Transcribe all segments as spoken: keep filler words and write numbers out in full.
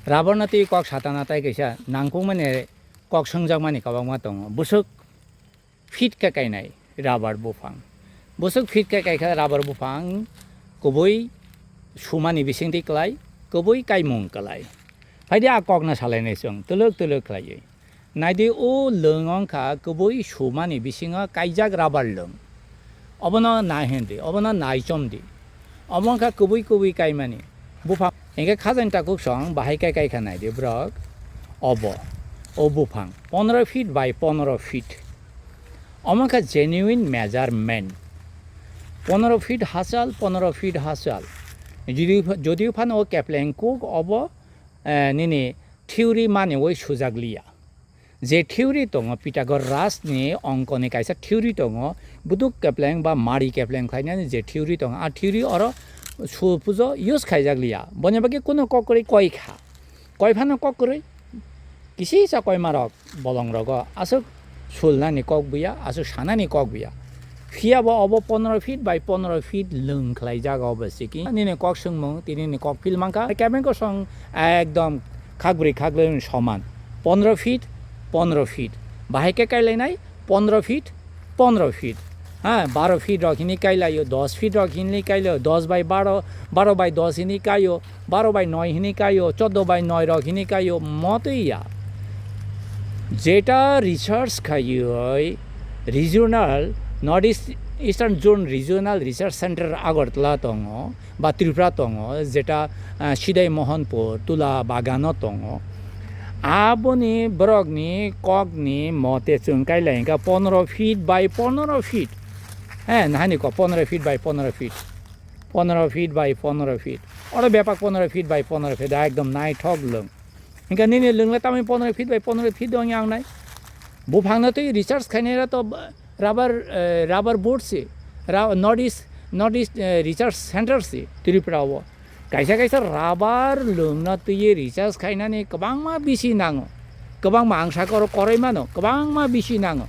Rubber no twi kok satana tai kaisa nangkukmani kok swngjakmani kwbangma tongo. Bwswk fit khe kainai rubber buphang. Bwswk fit khe kaikha rubber buphang kubui sumani bisingtwi kwlai, kubui kaimung kwlai. Phaidi a kokno salainai chwng twlwk twlwk khlaiwi. Naidi o lwng wngkha kubui sumani bisingo kaijak rubber lwng. Obono nai hindi, obono nai chomdi. Omo wngkha kubui kubui kaimani buphang. Hinkhe khajani takhuk song bahai khe kaikha naidi borok. Obo, o buphang pondro feet by pondro feet. Omo wngkha genuine measurement. Pondro feet hachal, pondro feet hachal. Jodi, jodi phano o kepleng kuk obo, eh, nini theory mani oi sujak liya. Je theory tongo, Pythagoras ni ongkoni kaisa theory tongo, buduk kepleng ba mari kepleng khlainani je theory tongo, a theory oro sul pujo use khaijak liya. Boni bagwi kuno kok kwrwi koi kha. Koi phano kok kwrwi, kisi sa koima rok bolong rogo aswk sulnani kok buya, aswk sanani kok buya. Phiya bo obo pondro feet by pondro feet lwng khlai jaga obo siki. Nini kok swngmung, tini ni kok phil mankha. Kebeng kosong ekdom khakbri khaklwng soman. Pondro feet, pondro feet. Bahai khe kailainai pondro feet, pondro feet. Ha, baro feet rok hini kailaio, dos feet rok hini kailaio, dos by baro, baro by dos hini kaio, baro by noi hini kaio, choddo by noi rok hini kaio, motwi ya. Jeta research khaioi regional, North East, Eastern Zone Regional Research Center Agartala tongo, ba Tripura tongo, jeta, ah, Sidai Mohanpur, Tula Bagano tongo. Aboni borokni kokni mote chwng kailai hwnkha pondro feet by pondro feet. Eh, nahani kok pondro feet by pondro feet. Pondro feet by pondro feet. Oro bepak pondro feet by pondro feet, ekdom naithok lwng. Hinkhe nini lwngla tamni pondro feet by pondro feet dong yang nai. Buphangno twi research khainai ra to rubber, eh, rubber board se. Ra-, North East, North East, eh, Research Center se Tripura o. Kaisa kaisa rubber lwngno twiwi research khainani kwbangma bisi nango. Kwbangma ang sakha oro koroi mano, kwbangma bisi nango.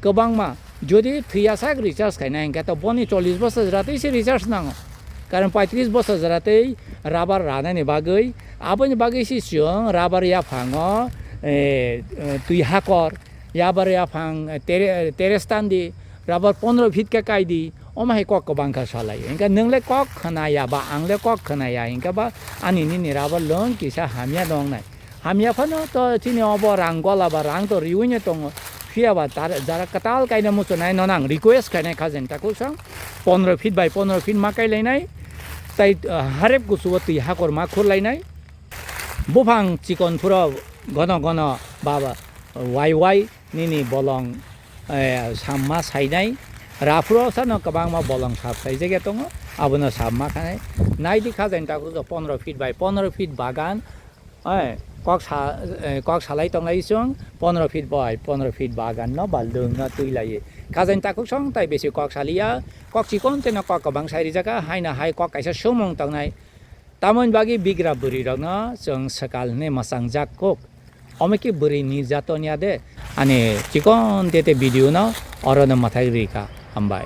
Kwbangma. Jodi thwiyasak research khaina hinkhe to boni chollish bosor jora twi se research nango. Karon paitris bosor jora twi rubber ranani bagwi, aboni bagwi se chwng rubber yaphango, eh, eh, twi hakor, rubber yaphang, eh, tere-, terrace tandi, rubber pondro feet khe kaidi, omo hai kok kwbang kha salai. Hinkhe nwng le kok khna ya ba ang le kok khna ya hinkhe ba ani nini rubber lwng kisa hamya dong nai. Hamya phano to chini obo rang gola ba rang to riwi no tongo. Phiya ba tar-, jara kwtal kaina muchunai no nang request khainai khajani takhuk song pondro feet by pondro feet ma kailainai. Tai, ah, harep kuchugo twi hakor ma khurlainai. Buphang chikon phuro gono gono baba wai wai nini bolong, eh, samma sainai. Raphuro sano kwbangma bolong sap saijagya tongo. Abono samma khanai. Naidi khajani takhuk song pondro feet by pondro feet bagan. Ai, kok sa-, eh, kok salai tonglai chwng pondro feet by pondro feet bagan no ba lwng no twi lai. Khajani takhuk song tai besi kok saliya, kok chikon teno kok kwbang sai rijaka, haino hai kok kaisa sumung tongnai. Tamoni bagwi bigra bwrwi rokno chwng swkal hwnwi mwchang jak kuk. Omo khe bwrwi nirjaton ya de. Ani chikon tete video no oro no mwthai rika. Hambai.